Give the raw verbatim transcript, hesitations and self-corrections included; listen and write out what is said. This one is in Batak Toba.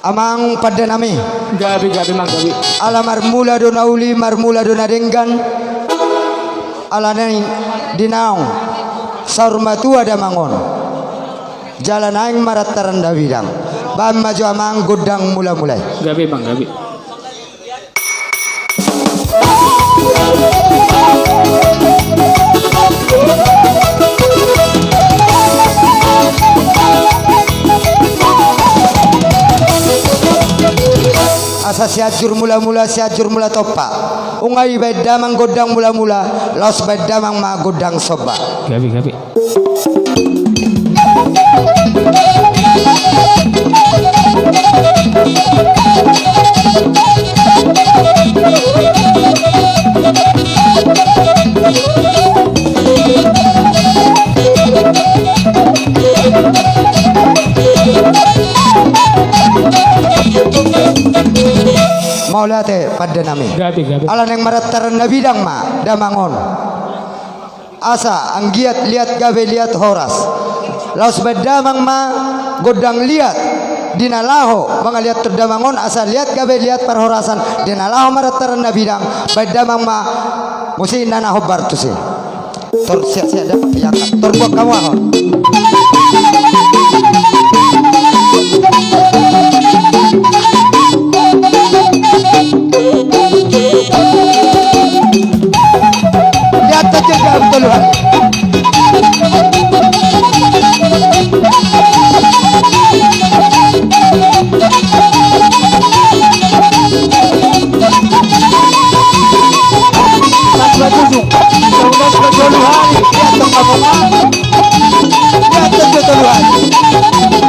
Amang pande nami. Gabe, gabe, Amang, gabe. Ala marmula do na uli, marmula do na denggan. Ala naeng di naung saur matua damang on, jala naeng ma rantaran na bidang. Bahen ma jo, Amang, gondang mula-mula i. Gabe, Amang, gabe. Asa Sianjur Mula-mula, Sianjur Mula Tompa. Nunga dibahen damang gondang mula-mula, laos bahen damang ma gondang somba. Gabe, gabe. Mauliate pande nami. Gabe, gabe. Ala naeng ma rantaran na bidang ma damang on. Asa anggiat liat gabe liat horas. Laos bahen damang ma gondang liat di na laho mangaliathon damang on, asa liat gabe liat parhorasan. Di na laho ma rantaran na bidang, bahen damang ma muse inna na hombar tusi. Tor siap-siap damang diangkat. Tor buat kamu ahon. Lihat saja jam tolu hari. Satu dua tujuh. Satu dua tujuh hari. Lihat dong kamu. Lihat saja tolu hari.